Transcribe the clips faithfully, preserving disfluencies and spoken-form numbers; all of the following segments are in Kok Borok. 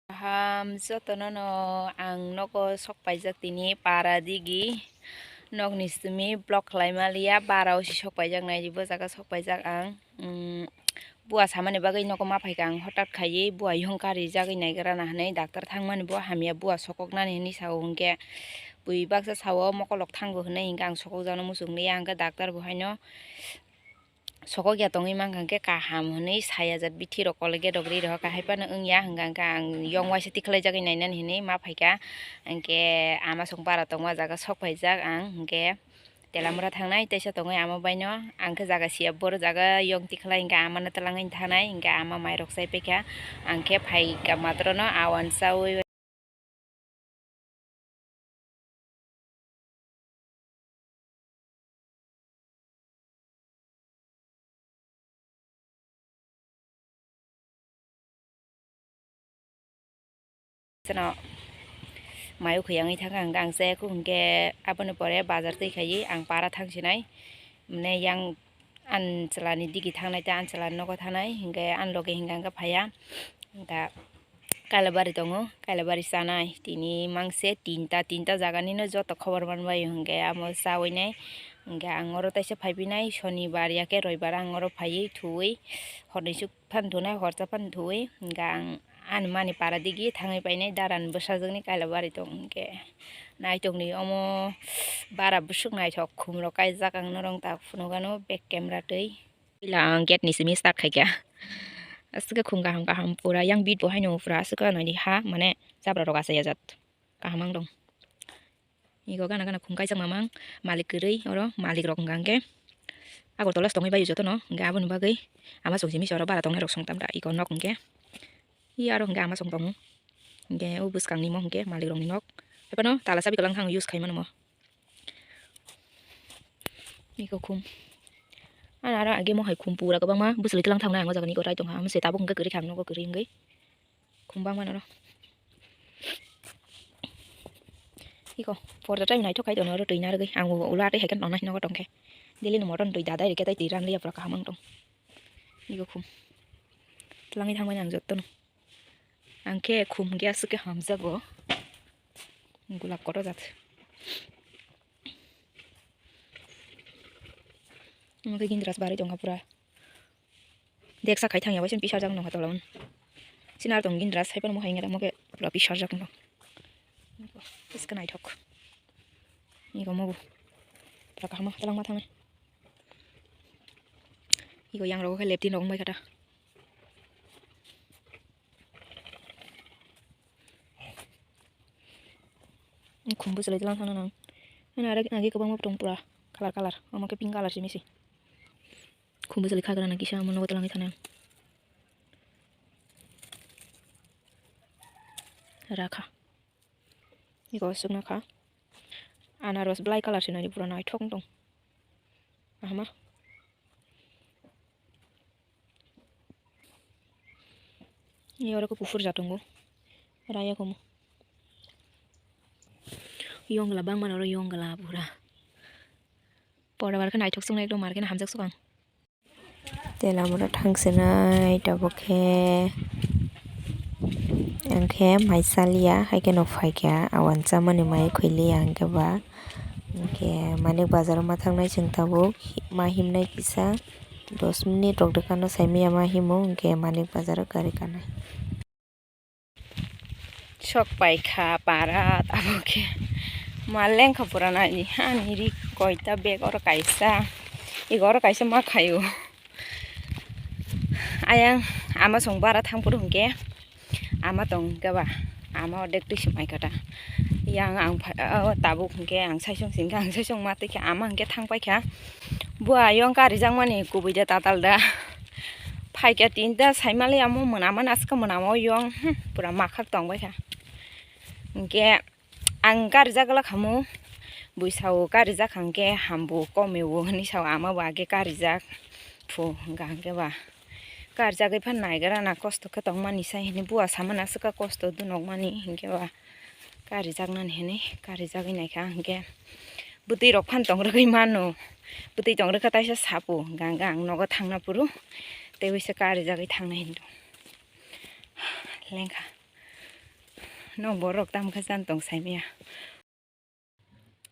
Kaham jotono no ang nogo sok paijak tini para digi nokni simi block khlai maliya bara o si sok paijak nai bo jaga sok paijak ang. Bua samani bagwi nogo ma phaikha ang hotat khaiwi bua yong karijagwi naigra na hinwi doctor thangmani bo hamya bua sokoknani hinwi sao hinkhe bui baksa sao mokolok thango hinwi hinkhe ang sokokjakno muchungli ya hinkhe doctor bo haino sokok ya tongwi mankha hinkhe kaham hinwi saya jat bithi rok kol gedok ri rohor kha haiphano wngya hinkha hinkhe ang yong waisa tikhlai jagwi nainani hinwi ma phaikha hinkhe ama song bara tongma jaga sok phaijak ang hinkhe. Telamura thangnai teisa tongwi ama baino ang khe jaga siya boro jaga yong tikhlai hinkhe amano twlangwi thanai hinkhe ama mairok chai paikha ang khe phaikha matrono awan chawi. Seno mayo khuyangwi thangkha hinkhe ang se kuk hinkhe aboni pore bazar twi khaiwi ang para thangsinai mane yang an chwlani digi thangnai tei an chwlani nogo thangnai hinkhe an loge hinkha hinkhe phaiya da. Kailabari tongo, kailabari chanai tini mangse tinta, tinta jaganino joto khobor manbaio hinkhe amo chawi nai hinkhe ang oro taisa phaipinai sonibar yakhe roibar ang oro phaiwi thuwi horni suk phan thunai horsa phan thuwi hinkhe ang ani mani para digi thangwi painai daran bwsajwkni kailabari tong hinkhe naitokni omo bara bwswk naithok khumrok kaijak ang norong tak phunukgano back camera twi. Puila ang gate ni simi start khaikha. Aswk khe khum kaham kaham pura yang bit bo haino pura aswk khe naidi ha mane jabra rok achai ajak kaham ang dong. Ego gana gana khum kaijak mamang malik kwrwi oro malik rok hwnka hwnkhe Agartala se tongwi baio jotono hwnkhe aboni bagwi ama chwng simi se oro bara tongnai rok songtam da ego nok hwnkhe. Iya aro hwnkhe ama chwng tongo hwnkhe o bwskang ni mo hwnkhe malik rok ni nok haiphano tala chabi kwlwng thang use khaimano mo. Iko khum. Ano aro age mo hai khum pura kwbangma bwswlwi twlang thangnai ang o jaga ni iko rai tongkha. Omo se tabuk hwnkhe kwrwi kha ang nogo kwrwi wngwi. Khum bangma noro. Iko porda tai naithok khai tono oro twi narwgwi. Ang ulo atwi hai khe nonai nogo tongkhe. Daily ni motom twi dadai rikhe tai twi ranliya pura kaham wng tong. Iko khum. Twlangwi thangmani ang jottono. Ang khe khum hwnkhe aswk khe hamjago. Gulab kotor jat. Omo khe gindras barwi tongkha pura. Deksa khai thangya waisa pisarjak nongkha tola un. Sinar tong gindras hai phano mohai ngira omo khe pura pisarjak no. Iska naithok. Ego mobo. Pura kaham twlangma thangnai. Ego yang rogo khe leptin rok wngbai kha ta. Khum bwswlwi twlang thangna nang. Ani aro age kwbangma tong pura kalar kalar. Omo khe pink kalar simi se. Khum bwswlwi khagra nang kisa omo nogo twlangwi thana. Rakha. Ego sukna kha. Anaros belai kalar se nai pura naithok wng tong. Ahama. Ni oro khe kuphur ja tongo. Raya komo. Yongla bangmano oro yongla pura. Pora bar khe naithok suknai ekdom mar khe hamjak sukang. Telamura thangsinai tabuk khe ang khe mai chaliya hai kheno phaikha awan chamani mai khwliya ang khe ba. Hwnkhe Manik Bazar o ma thangnai chwng tabuk ma himnai kisa dos minute rok de kano saimaya ma himo hwnkhe Manik Bazar o gari kanai. Sok paikha para tabuk khe ma lengkha pura nani ani ri koita bag oro kaisa ego oro kaisa ma khaio. Ayang ama song bara thang phuru hwnkhe ama tong hwnkhe ba ama ordek twi swmai kha ta. Yang ang pha-, o tabuk hwnkhe ang saisong singkha ang saisong ma twi kha ama hwnkhe thang paikha. Bo ayang karijakmani kubui da tatal da. Phaikha tinta saimali amo mwnamani aska mwnama o yong, hmm, pura makhak tongbaikha. Hwnkhe ang karijak glak hamu, buisao karijak hwnkhe hambu komiwo hinwi sao ama bo age karijak phu hwnkha hwnkhe ba. Karijagwi phan naigra na kosto khe tongmani sai hinwi bua samani aswk kha kosto dunokmani hwnkhe ba. Karijaknani hinwi karijagwi naikha hwnkhe bwtwi rok phan tongrogwi mano. Bwtwi tong rwkha taisa sapo, hwnkha hwnkhe ang nogo thangna phuru tei waisa karijagwi thangnai hinwi tong lengkha. Nok borok tamo khe chan tong saimaya.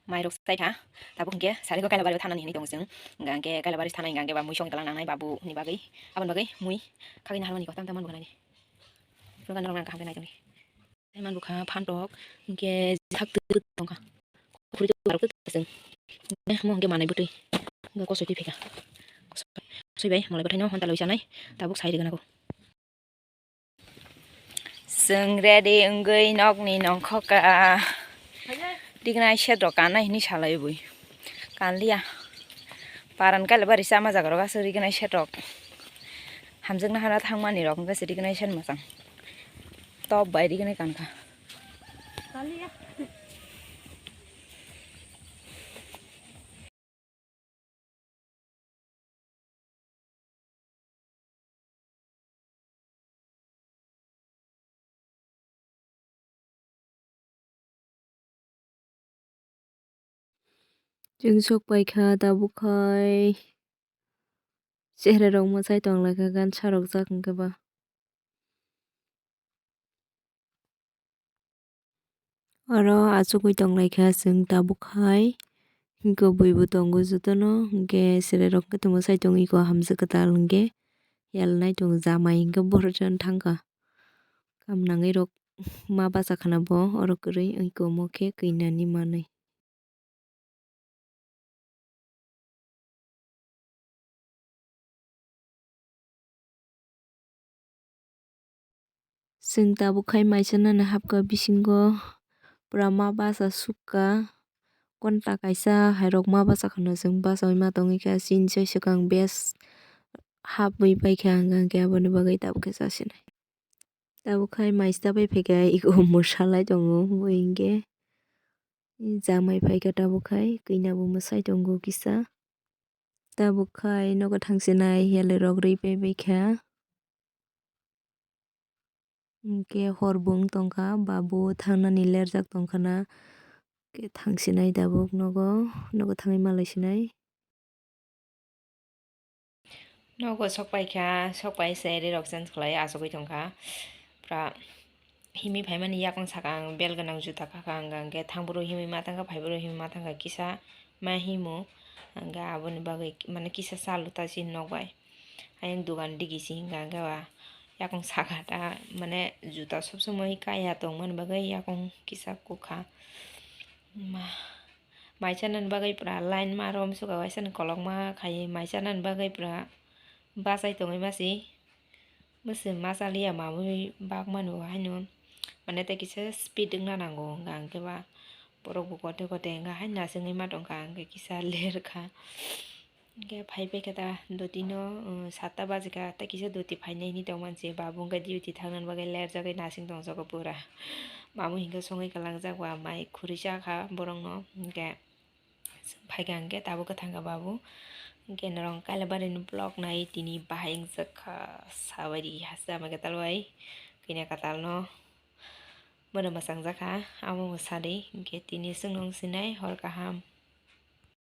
Mairok sai kha, tabuk hwnkhe sari kho Kailabari o thanani hinwi tongo chwng. Hwnkha hwnkhe Kailabari thanai hwnkha hwnkhe ba mui songwi twlang nangnai babu ni bagwi, aboni bagwi mui khagwi naharmani kotham tamo nuknani. Phunukha norok nang kaham khe nai tongdi. Tei man bwkha phantok hwnkhe jithak twi tongkha. Khuri twi barok twi tongkha chwng. Hwnkhe mo hwnkhe manai bwtwi. Hwnkhe kosoi twi phaikha. Kosoi bai molai bwthaino honta loi sanai. Tabuk sai rwgwnago. Chwng ready wngwi nokni nongkhoka. Rignai setrok kannai hinwi salai bui. Kanliya. Paran Kailabari sama jaga rok aswk rignai setrok. Hamjakna hana thangmani rok hwnkhe se rignai sen mwchang. Top bai rignai kankha. Chwng sok paikha tabuk khai cherai rok mwchai tonglaikha gansa rok jak hwnkhe ba. Oro achugwi tonglaikha chwng tabuk khai. Hwnkhe buibo tongo jotono, hwnkhe cherai rok khe tongma sai tongwi kho hamjwk kwtal hwnkhe yal nai tongo jamai hwnkhe borok jani thangkha. Kam nangwi rok ma bacha khana bo oro kwrwi wngkha omo khe kwi nani manwi. Chwng tabuk khai maisa nani hapkha bisingo pura ma basa sukha. Konta kaisa hairok ma basa khwna chwng bachaui ma tongwi kha chini chai swkang bes hapwi paikha hwnkha hwnkhe aboni bagwi tabuk khe chasinai. Tabuk khai maisa bai phaikha ego mwsalai tongo bui hinkhe. Jamai phaikha tabuk khai kwina bo mwsai tongo kisa. Tabuk khai nogo thangsinai yellow rok rwi paibaikha. Hinkhe hor bo wng tongkha, ba bo thangnani lerjak tongkhana. Khe thangsinai tabuk nogo, nogo thangwi malaisinai. Nogo sok paikha, sok pai se rirok change khlai achugwi tongkha. Pura himwi phaimani yakung saka ang bel gwnang juta kakha hwnkha hwnkhe thangphuru himwi ma tangkha, phaiphuru himwi ma tangkha kisa ma himo. Hwnkhe aboni bagwi mane kisa chalu ta chini nok bai. Ayang dogan digi si hwnkha hwnkhe ba yakung saka ta mane juta sob somoi kaya tongmani bagwi yakung kisa kukha. Ma, mai chanani bagwi pura line ma rom suka waisani kolokma khai mai chanani bagwi pura bachai tongwi masi. Mwswk ma chaliya mamui bak mano haino mane tei kisa speed wngna nango hwnkha hwnkhe ba borok bo kote kote wngkha hai nasingwi ma tongkha hwnkhe kisa lerkha. Hwnkhe phai paikha ta dotino, um, satta bajikha tei kisa doti phainai hinwi tongmani se babu hwnkhe duty thangnani bagwi lerjagwi nasing tongjago pura. Mamui hinkhe songwi kwlangjak ba mai khuri chakha borokno hwnkhe. Phaikha hwnkhe tabuk khe thangkha babu. Hwnkhe norok Kailabari ni vlog nai tini bahai wngjakha sabaidi hasta mai kwtal bai kanya kwtal no. Bono mwchangjakha amo mwsadi hwnkhe tini chwngno wngsinai hor kaham.